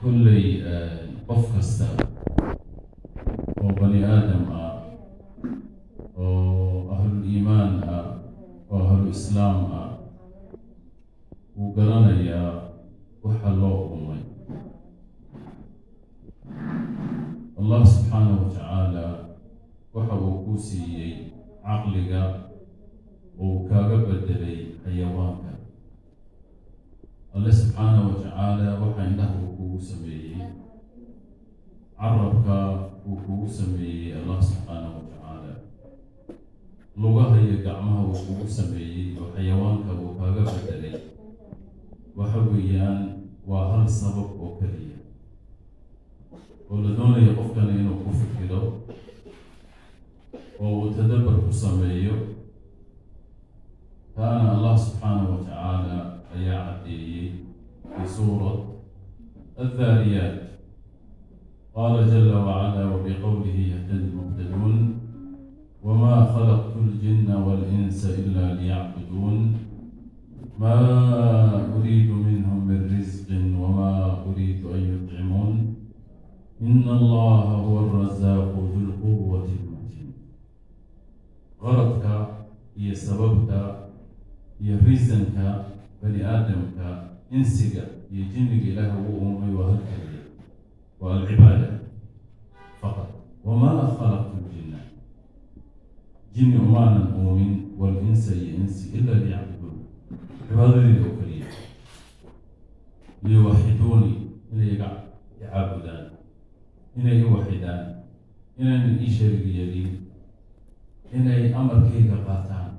Kolley qof kasta oo bani aadam ah, oo ahlul iimaan ah, oo ahlu islaam ah, wuu garanayaa waxa loo uumay. Allah subxaanahu wa tacaala waxa uu ku siiyey caqliga uu kaaga bedelay xayawaanka. Alle subxaanahu wa tacaala waxa indhaha uu kugu sameeyey, carabka uu kugu sameeyey, Allah subxaanahu wa tacaala lugaha iyo gacmaha uu kugu sameeyey oo xayawaanka uu kaaga bedelay, waxa weeyaan waa hal sabab oo keliya oo la doonayo qofkani inuu ku fikiro oo uu tadabar ku sameeyo. Taana Allah subxaanahu wa tacaala ayaa caddeeyey fi suurat Addaariyaat. Qaala jala wacala: "Wabiqowlihi yahtadi lmuhtaduun, wma khalaqtu ljina walinsa ila liyacbuduun, ma uriidu minhum min rizqin wma uriidu an yutcimuun, ina Allaha huwa alrazaaqu du lquwati lmatiin." Qaradka iyo sababta iyo reasonka bani aadamka, insiga iyo jinniga, Ilaahay ugu uumay waa hal keliya, waa alcibaada faqad. "Wamaa khalaqtu ljinna", jinni umaanan uumin, walinsa iyo insi, ila liyacbuduun, cibaadadeeda oo keliya, liyuwaxiduuni, inay iga icaabudaan, inay i waxidaan, inaynan ii sharig yeelin, inay amarkayga qaataan.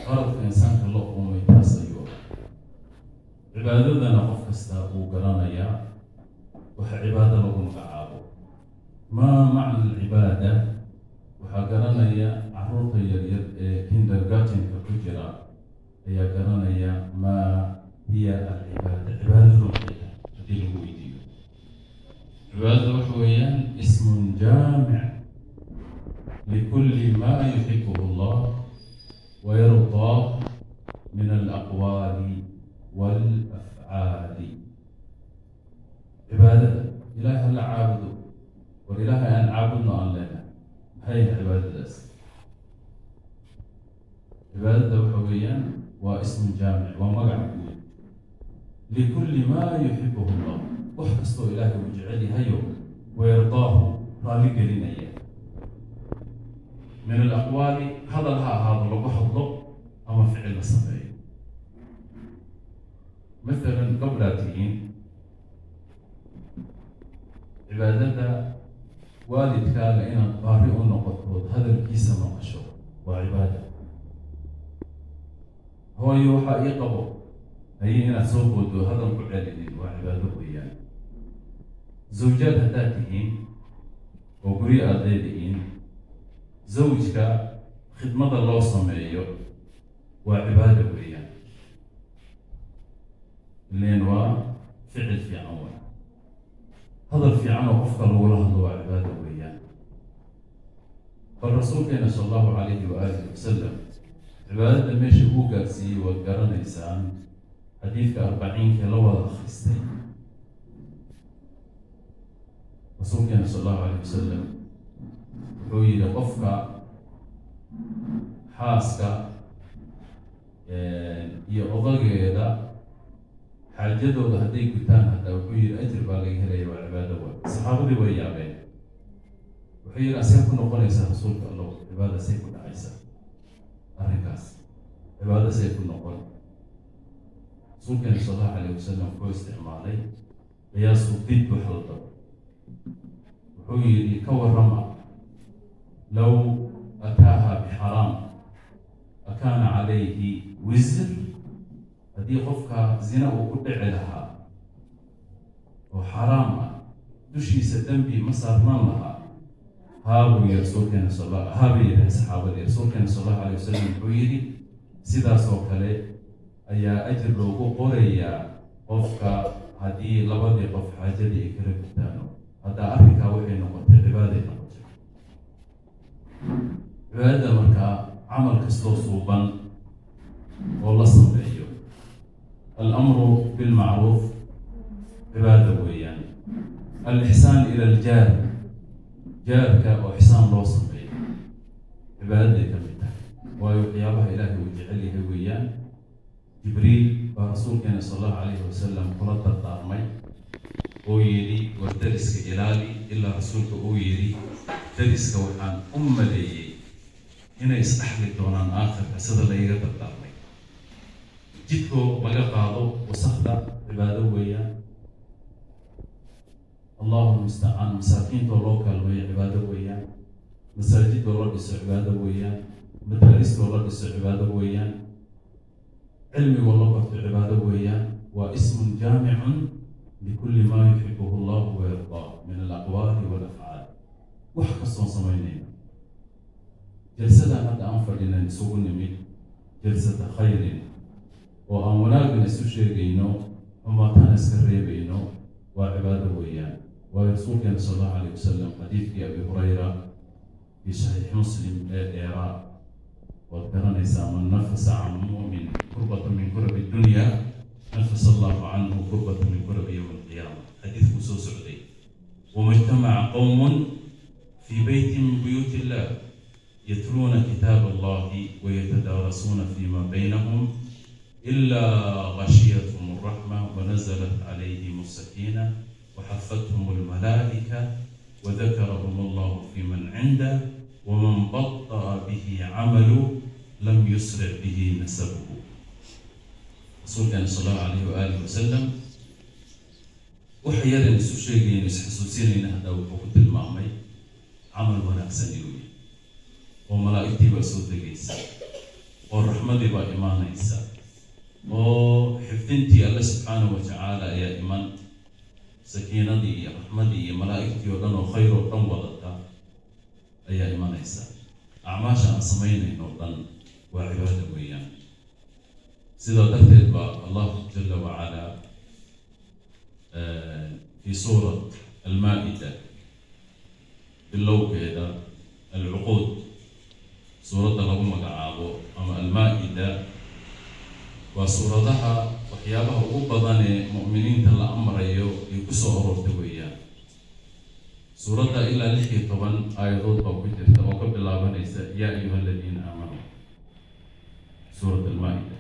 Qaradka insaanka la uumay taas ayuu ah. Cibaadadana qof kasta wuu garanayaa waxa cibaado lagu magacaabo. Maa macna alcibaada? Waxaa garanaya caruurta yaryar ee kindergartenka ku jira ayaa garanaya. Maa hiya alcibaada? Cibaadadu maxay tahay haddii lagu weydiiyo? Cibaadada waxa weeyaan ismun jaamic likulli ma yuxibuhu Allah wayardaah min alaqwaali waalafcaali. Cibaadada Ilaahay hala caabudo, war Ilaahay aan caabudno aan leenahay, maxay yahay cibaadadaas? Cibaadada waxa weeyaan waa ismun jaamic, waa magac guud, likulli maa yuxibuhu Allah, wax kastoo Ilaahay uu jecel yahayo, wayardaahu, raalli gelinaya, min alaqwaali, hadal ha ahaado lagu hadlo ama ficil la sameeyo. Mathalan, gabdhaa tihiin, cibaadada waalidkaaga inaad baari u noqotood hadalkiisa maqasho waa cibaada. "Hooyo, waxaa ii qabo," haye, inaad soo boodo hadal ku celinin waa cibaado weeyaan. Zawjaad haddaad tihiin oo guryo aada leedihiin, zawjka khidmada loo sameeyo waa cibaada weeyaan, ileen waa ficil fiican waay. Hadal fiican oo qofka lagula hadlo waa cibaada weeyaan. Bal rasuulkeena sala Allahu calayhi waalihi wasalam cibaadada meesha uu gaarsiiyey waad garanaysaan, xadiidka arbaciinkee la wada akhristay. Rasuulkeena sala Allahu alayh wasalam wuxuu yihi, qofka xaaska iyo odageeda xaajadooda hadday gutaan hadda, wuxuu yihi, ajir baa laga helaya, waa cibaado. Waa saxaabadii way yaabeen. Wuxuu yihi, asee ku noqonaysaa, rasuulka Allow, cibaada say ku dhacaysaa arrinkaas, cibaado say ku noqon? Rasuulkeena sala Allahu alayh wasalam wuxuu isticmaalay qiyaasu did wax la dabo. Wuxuu yidhi, ka warrama, low ataaha bixaraam akaana calayhi wisr? Haddii qofka zina uu ku dhici lahaa oo xaraam ah, dushiisa dembi ma saarnaan lahaa? Haa, buu yihi rasuulkeena sal, haa bay yidhahen saxaabadii. Rasuulkeena sala Allahu alayh wasalam wuxuu yidhi, sidaas oo kale ayaa ajir loogu qorayaa qofka haddii labadii qof xaajadii ay kala gutaano. Hadda arrinkaa waxay noqotay cibaaday noqotay. Cibaadada markaa camal kastoo suuban oo la sameeyo, alamru bilmacruuf cibaada weeyaan. Alixsaan ila aljaar, jaarka oo ixsaan loo sameeyo cibaadaday ka mid tahay, waayo waxyaabaha Ilaahay uu jecel yahay weeyaan. Jibriil baa rasuulkeena sala Allahu calayhi wasalam kula dardaarmay oo yidhi: "War dariska ilaali," ilaa rasuulka uu yidhi: "Dariska waxaan u maleeyey inay isdhexli doonaan aakhirka sida laiga dardaarmay." Jidkoo laga qaado wasakda cibaado weeyaan. Allahu mustacaan. Masaakiintoo loo kaalmeeyo cibaado weeyaan. Masaajidoo la dhiso cibaado weeyaan. Madaaristoo la dhiso cibaado weeyaan. Cilmigoo la barto cibaado weeyaan. Waa ismun jaamicun likulli maa yuxibuhu Allahu wayardaa min alaqwaali walafcaal. Wax kastoon samaynayna, jalsadan hadda aan fadhinan isugu nimid, jalsata khayrin oo aan wanaagna isu sheegayno, xumaatana iska reebayno, waa cibaado weeyaan. Waayo rasuulkeena sala Allahu alayh wasalam xadiidkii Abi Hurayra fi Saxiix Muslim ee dheeraa waad garanaysaa: "Man nafasa can mu'min kurbata min kurabi dunya, nafasa Allahu canhu kurbata min kurabi yowmi alqiyaama." Xadiidkuu soo socday: "Wama ijtamaca qowmun fii beytin min buyuuti illah yatluuna kitaab Allahi wayatadaarasuuna fima baynahum ilaa gashiyathum alraxma wanazalat calayhim alsakiina waxafathum almalaa'ika wadakarahum Allahu fi man cindah waman bata'a bihi camalu lam yusric bihi nasabuhu." Rasuulkeena sala Allahu alayhi waaalih wasalam waxa yaran isu sheegayno, isxasuusinayna, haddaa wuxuu ku tilmaamay camal wanaagsan inuu yahay, oo malaa'igtii baa soo degaysa, oo raxmadii baa imaanaysa, oo xifdintii Alle subxaanahu wa tacaala ayaa iman, sakiinadii iyo raxmadii iyo malaa'igtii oo dhan oo khayr oo dhan wadata ayaa imanaysa. Acmaasha aan samaynayno o dhan waa cibaada weeyaan. Sidaa darteed baa Allah jala wacala fi suurat Almaa-ida bilowgeeda, Alcuquud suuradda lagu magacaabo ama Almaa-ida, waa suuradaha waxyaabaha ugu badan ee mu'miniinta la amrayo ay ku soo aroortay weeyaan. Suuradda ilaa 16 aayadood baa ku jirta oo ka bilaabanaysa "yaa ayuha aladiina aamanuu". Suurat Almaa-ida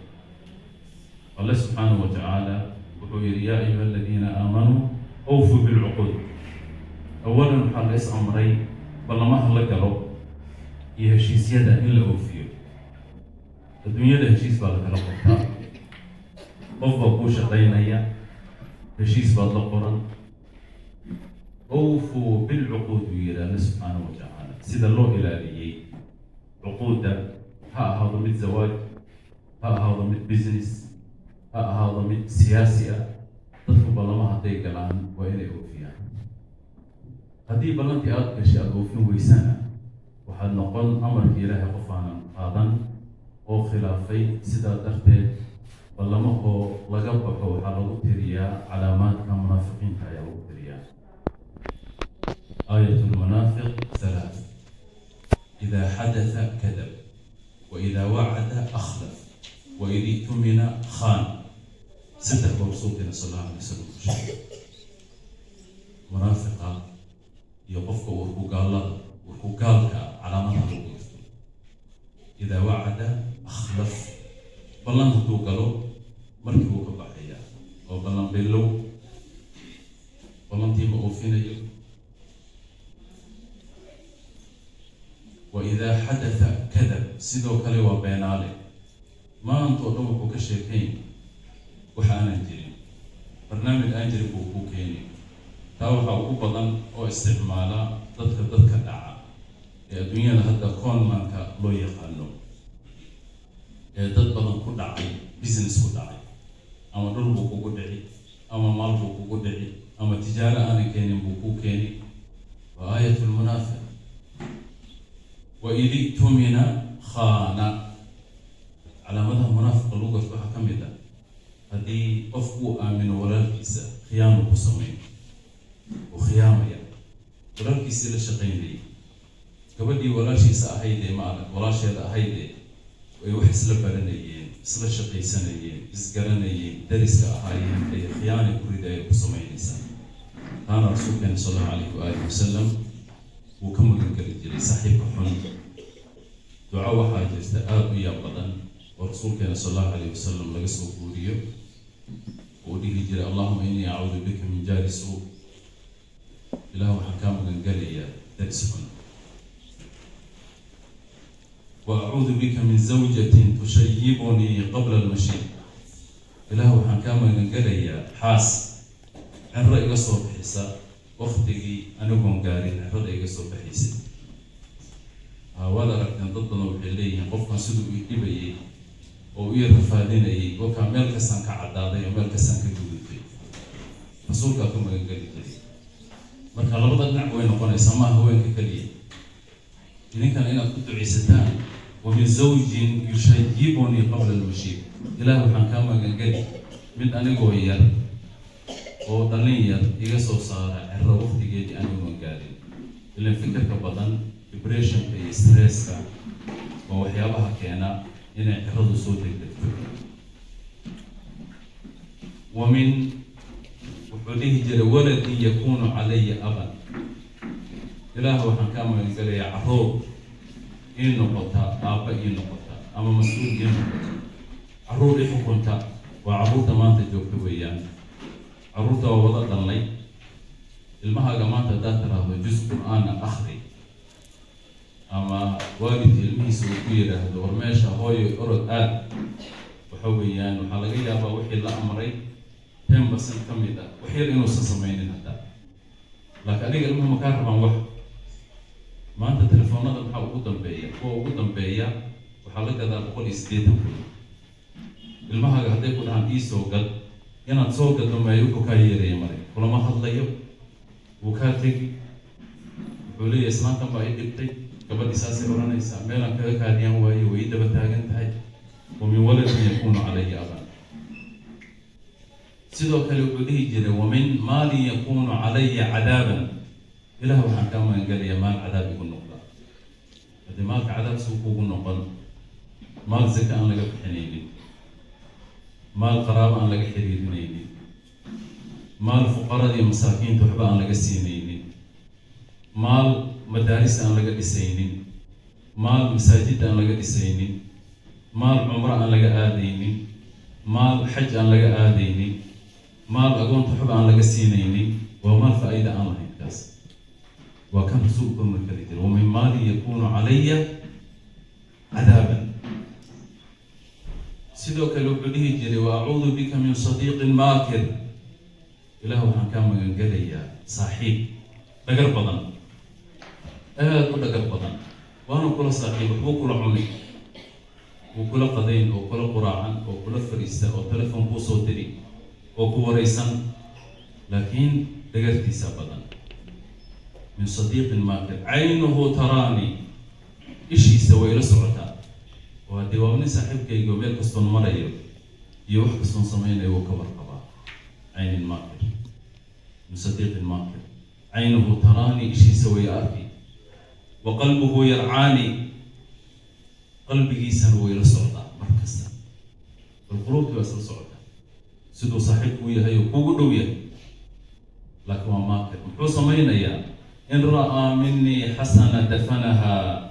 Alle subxaanahu wa tacaala wuxuu yidhi: "Yaa ayuha aladiina aamanuu awfuu bilcuquud." Awalan waxaa la is amray ballamaha la galo iyo heshiisyada in la oofiyo. Adduunyada heshiis baa la kala qortaa. Qof baa kuu shaqaynaya, heshiis baad la qoran. "Awfuu bilcuquud" buu yidhi Alle subxaanahu wa tacaala. Sida loo ilaaliyey cuquudda, ha ahaado mid zawaaj, ha ahaado mid business, ha ahaado mid siyaasi ah, dadku ballama hadday galaan waa inay oofiyaan. Haddii ballantii aada gashay aada oofin weysana, waxaad noqon amarkii Ilaahay qof aanan qaadan oo khilaafay. Sidaa darteed ballamahoo laga baxo waxaa lagu tiriyaa calaamaadka munaafiqiinta ayaa lagu tiriyaa. "Aayat lmunaafiq halaath: idaa xadatha kadab, wa idaa wacada akhlaf, wa id i'tumina khaan." Saddex baa rasuulkeena sal Allahu alay wasalam ku sheegay munaafiqa iyo qofka warkugaalada, warkugaalka calaamadaha lagu garto: idaa wacada akhlaf, ballan hadduu galo markii wuu ka baxayaa, oo ballan bilow, ballantii ma oofinayo. Wa idaa xadatha kadab, sidoo kale waa beenaale, maanta oo dhan wuxuu ka sheekayn wax aanan jirin, barnaamij aan jirin buu kuu keeni. Taa waxaa ugu badan oo isticmaala dadka dhaca ee adduunyada hadda conmanka loo yaqaano, ee dad badan ku dhacay, business ku dhacay, ama dhul buu kugu dhici, ama maal buu kugu dhici, ama tijaaro aanan keenin buu kuu keeni. Waa aayat lmunaafiq. Wa id i'tumina khaana. Calaamadaha munaafiqa lagu garto waxaa ka mid ah haddii qofku uu aamino walaalkiisa, khiyaano ku sameyn, uu khiyaamaya walaalkiisii la shaqaynayay, gabadhii walaashiisa ahaydee, ma arag, walaasheeda ahaydee ay wax isla baranayeen, isla shaqaysanayeen, isgaranayeen, dariska ahaayeen, ay khiyaani ku riday ku samaynaysaa. Taana Rasuulkeena sal Allahu alayhi waaalih wasalam wuu ka magan geli jiray saaxiibka xun. Duco waxaa jirta aada u yaab badan oo Rasuulkeena sal Allahu alayh wasalam laga soo guuriyo, uu dhihi jiray: "Allahuma inii acuudu bika min jaari suu." Ilaah, waxaan kaa magan gelayaa daris xun. "Wa acuudu bika min zawjatin tushayibunii qabla almashiib." Ilaah, waxaan kaa magan gelayaa xaas ciro iga soo bixisa waktigii anigoon gaarin cirada iga soo baxaysay. Waad aragteen, dad badan waxay leeyihiin qofkan siduu ii dhibayay oo ii rafaadinayay, wakaa meel kastaan ka caddaaday oo meel kastaan ka gudubtay. Rasuulkaa ka magangeli jiray. Marka labada dhinac way noqonaysaa, maaha haweenka keliya. Idinkana inaad ku ducaysataan: "Wa min zawjin yushayibunii qabla almashiib." Ilaah, waxaan kaa magangeli mid anigoo yar oo dhalin yar iga soo saara ciro waqtigeedii anigoon gaarin. Ilan fikirka badan, depressionka iyo stresska waa waxyaabaha keena inay ciradu soo degdegto. Wa min, wuxuu dhihi jiray, "waladin yakunu calaya aban." Ilaah, waxaan kaa magangelayaa carruur ii noqota aabba ii noqota ama mas-uul ii noqota, carruur i xukunta. Waa carruurta maanta joogta weeyaan. Carruurta waa wada dhalnay. Ilmahaaga maanta haddaad tiraahdo juz Qur-aana akhri, ama waalidka ilmihiisa uu ku yidhaahdo "War meesha, hooyo, orod aad", waxa weeyaan waxaa laga yaabaa wixii la amray 10% ka mid ah, wax yar inuusan samaynin hadda. Laakiin adiga ilmuhu ma kaa rabaan wax. Maanta telefoonada maxaa ugu dambeeya? Kuwa ugu dambeeya waxaa la gadaa 180,000. Ilmahaaga hadday ku dhahaan "Ii soo gad", inaad soo gaddo maayo, wuxuu kaa yeeraya male, kulama hadlayo, wuu kaa tegi. Wuxuu leeyahay: "Islaantan baa ii dhibtay, gabadhii saasay odhanaysaa, meelaan kaga kaadiyaan waayo, way ii daba taagan tahay." "Wa min waladin yakunu calaya aban." Sidoo kale wuxuu dhihi jiray: "Wa min maalin yakunu calaya cadaaban." Ilaah, waxaan kaa magangelayaa maal cadaab igu noqda. Haddii maalka cadaab suu kugu noqon? Maal zaka aan laga bixinaynin, maal qaraabo aan laga xiriirinaynin, maal fuqarada iyo masaakiinta waxba aan laga siinaynin, maal madaarista aan laga dhisaynin, maal masaajidda aan laga dhisaynin, maal cumro aan laga aadaynin, maal xaj aan laga aadaynin, maal agoonta waxba aan laga siinaynin, waa maal faa'iida aan lahayn. Kaas waa kan Rasuulku markali jira: "Wa min maalin yakunu calaya cadaaban." Sidoo kale wuxuu dhihi jiray: "Wa acuudu bika min sadiiqin maakir." Ilaah, waxaan kaa magangelayaa saaxiib dhagar badan, aada u dhagar badan. Waana kula saaxiib, waxbuu kula cuni, wuu kula qadayn oo kula quraacan oo kula fadhiista oo telefon kuu soo diri oo ku waraysan, laakiin dhagartiisa badan. "Min sadiiqin maakir caynuhu taraani." Ishiisa way la socotaa oo haddii waa nin saaxiibkayga, meel kastoon marayo iyo wax kastoon samaynayo wuu ka warqabaa. Caynin maakir, min sadiiqin maakir caynuhu taraani, ishiisa way arki. "Wa qalbuhu yarcaani", qalbigiisana way la socdaa mar kasta. Bal quluubtii waa isla socotaa, siduu saaxiibku u yahay oo kugu dhow yahay, laakiin waa maakir. Muxuu samaynayaa? "In ra'aa minii xasana dafanaha."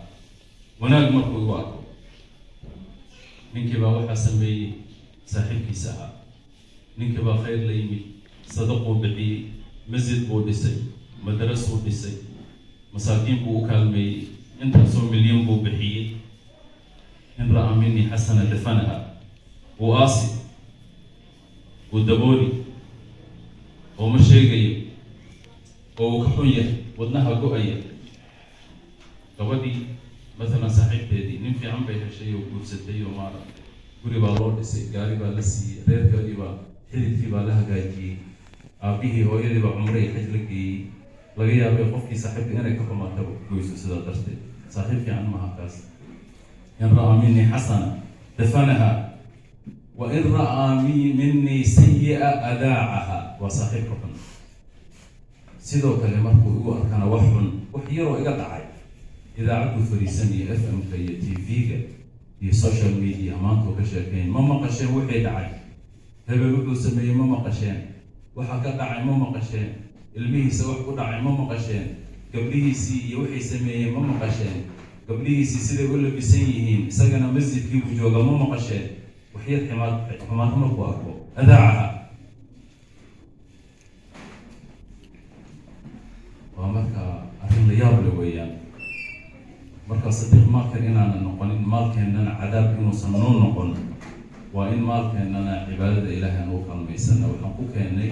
Wanaag markuu igu arko, ninkii baa waxaa sameeyey saaxiibkiisa ahaa, ninkii baa khayr la yimid, sadaquu bixiyey, masjid buu dhisay, madrasuu dhisay, masaakiin buu u kaalmeeyey, intaasoo milyan buu bixiyey. "In ra'aa minii xasana dafanaha", wuu aasi, wuu dabooli oo ma sheegayo oo uu ka xun yahay, wadnaha go-aya. Gabadhii masalan saaxiibteedii nin fiican bay heshay oo guursatay oo maaragtay guri baa loo dhisay, gaari baa la siiyey, reerkoodii baa xididkii baa la hagaajiyey, aabbihii hooyadii baa cumro iyo xaj la geeyey. Laga yaabay qofkii saaxiibka inay ka xumaataba goyso. Sidaa darteed saaxiib fiican maaha kaas. "In ra'aa minii xasana dafanaha wa in ra'aa minii sayi'a adaacaha." Waa saaxiibka xun. Sidoo kale markuu igu arkana wax xun, wax yaroo iga dhacay, idaacaddu fariisan iyo FM-ka iyo TV-ga iyo social media maantuu ka sheekeyn: "Ma maqasheen wixii dhacay? Hebel wuxuu sameeyey ma maqasheen? Waxa ka dhacay ma maqasheen?" Ilmihiisa wax ku dhacay ma maqasheen? Gabdhihiisii iyo waxay sameeyeen ma maqasheen? Gabdhihiisii siday u labisan yihiin, isagana masjidkii buu jooga, ma maqasheen? Waxyar ximaad xumaanta markuu arko, adaacaha. Waa marka arrin la yaab le weeyaan. Marka sadiiq maalkan inaanan noqonin, maalkeennana cadaab inuusan noo noqon, waa in maalkeennana cibaadada Ilaahay aan ugu kaalmaysana. Waxaan ku keennay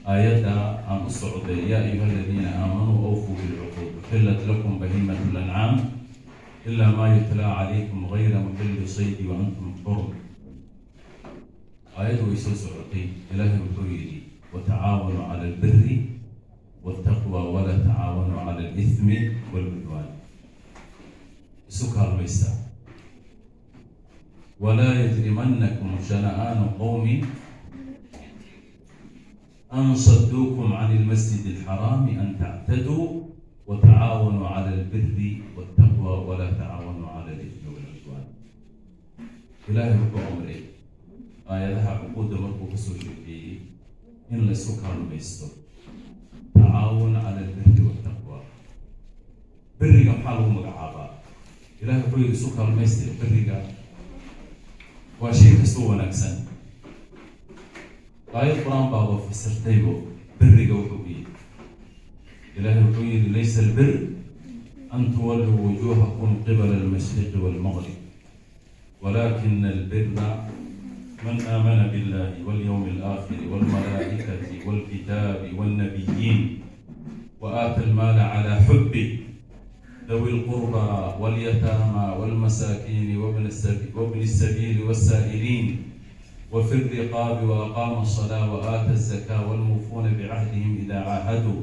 aayadda aan u socday: "Yaa ayuha aladiina aamanuu awfuu bilcuquud, uxillat lakum bahiimatu lancaam ilaa maa yutlaa calaykum gayra muxilli saydi wa antum xurum." Aayaddu way soo socotay. Ilaahay wuxuu yidhi: "Watacaawanuu cala albiri waltaqwa walaa tacaawanuu cala alithmi walcudwaan." Isu kaalmaysta. "Walaa yajrimanakum shana'aanu qowmin an saduukum can ilmasjid alxaraami an tactaduu watacaawanuu cala albiri waltaqwa walaa tacaawanuu cala alithmi walcudwaan." Ilaahay wuxuu amray aayadaha cuquudda markuu kasoo sheekeeyey in la isu kaalmaysto, tacaawun cala albiri waltaqwa. Beriga maxaa lagu magacaabaa? Ilahay wuxuu yidhi isu kaalmaysta. Beriga waa shay kastoo wanaagsan. Aayad Qur-aan baaba fasirtaybo beriga wuxuu u yidhi. Ilaahay wuxuu yidhi: "Laysa albir an tuwalluu wujuuhakum qibala almashriqi walmaqrib, walaakina albira man aamana billahi walyawmi alaakhiri walmalaa'ikati walkitaabi walnabiyiin wa aata almaala calaa xubbih dawi lqurba walyataama walmasaakiini wabni الsabiili والsaa'iliin وفي الرقاب وأقام الصلاة وآتى الزكاة والموفون بعهدهم إذا عاهدوا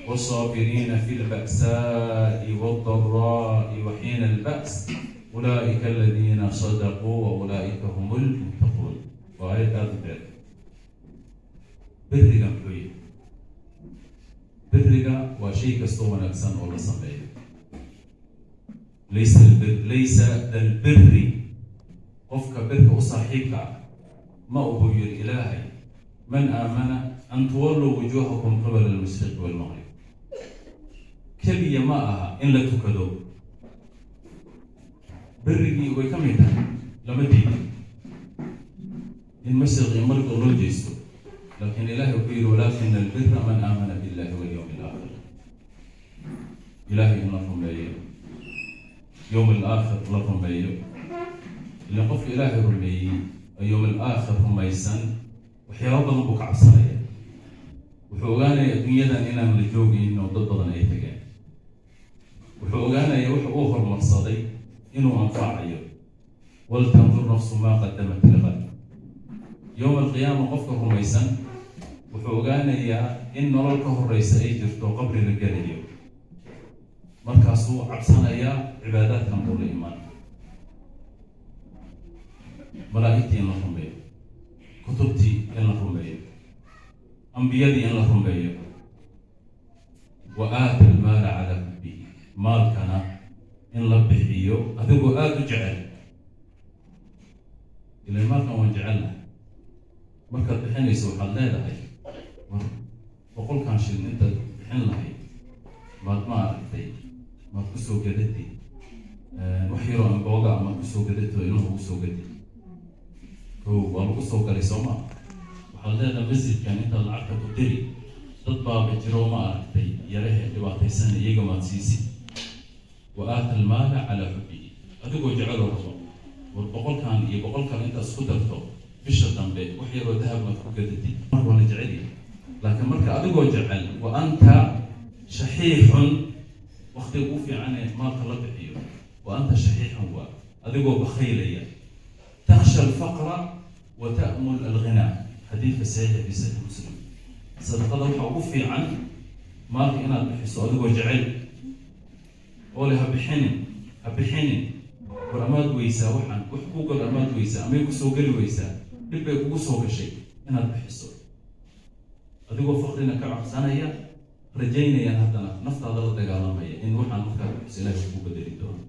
والصابرين في البأساء والضراء وحين البأس أولئك الذين صدقوا وأولئك هم المتقون." وآية aada u dheer. Beriga muxuu yahay? Beriga waa shay kastoo wanaagsan oo la sameeyo. Laysa albir, laysa albiri, qofka birka u saaxiibka ah ma uhu, yiri Ilaahay, man aamana an tuwalluu wujuuhakum qibala almashriqi walmaqrib. Keliya ma aha in la tukado. Berigii way ka mid tahay, lama diidin in mashriq iyo maqrib loo jeesto, laakiin Ilahay wuxuu yidhi: "Walaakina albira man aamana billahi walyawmi alaakhir." Ilahay in la rumeeyo, yowm alaakhir la rumeeyo. Ilan qofka Ilaahay rumeeyey oo yowm alaakhir rumaysan, waxyaabo badan buu ka cabsanaya. Wuxuu ogaanaya adduunyadan inaan la joogaynin oo dad badan ay tageen. Wuxuu ogaanaya wuxa uu horumarsaday inuu anfacayo. "Waltandur nafsu maa qadamat liqad." Yowma alqiyaama qofka rumaysan wuxuu ogaanayaa in nolol ka horeysa ay jirto, qabri la gelayo. Markaasuu cabsanayaa, cibaadaadkan buu la imaan. Malaa'igtii in la rumeeyo, kutubtii in la rumeeyo, ambiyadii in la rumeeyo. "Wa aata almaala calaa xubbihi", maalkana in la bixiyo adigoo aada u jecel. Ilan maalkan waan jecelnahay. Markaad bixinayso waxaad leedahay: war 100-kan shilin intaad bixin lahayd maad, ma aragtay, maad kusoo gadatid wax yaroo ambooga, amaad kusoo gadatid oo ilmaha ugu soo gadid. Ko waa lagu soo galay, soo ma? Waxaad leedahay: masjidkan intaad lacagta ku diri, dad baaba jiro, ma aragtay, yarahe dhibaataysan, iyaga maad siisid. "Wa aata almaala calaa xubbihi", adigoo jeceloo rabo: war 100-kan iyo 100-kan intaad isku darto, bisha dambe wax yaroo dahab maad ku gadatid. Mar waa la jecel yahay, laakiin marka adigoo jecel, wa anta shaxiixun, waktiga ugu fiicane maalka la bixiyo wa anta shaxiixun, waa adigoo bakhaylaya. "Takhsha alfaqra wa ta'mul alghinaa", xadiidka saxiixa fi Saxiix Muslim. Sadaqada waxaa ugu fiican maalka inaad bixiso adigoo jecel oo le: ha bixinin, ha bixinin, war amaad weysaa, waxaan wax kuu galo amaad weysaa, amay kusoo geli weysaa, dhib bay kugu soo gashay, inaad bixiso adigoo faqrina ka cabsanaya, rajaynayaan, haddana naftaada la dagaalamaya in waxaan markaad bixiso Ilahay kugu bedeli doono.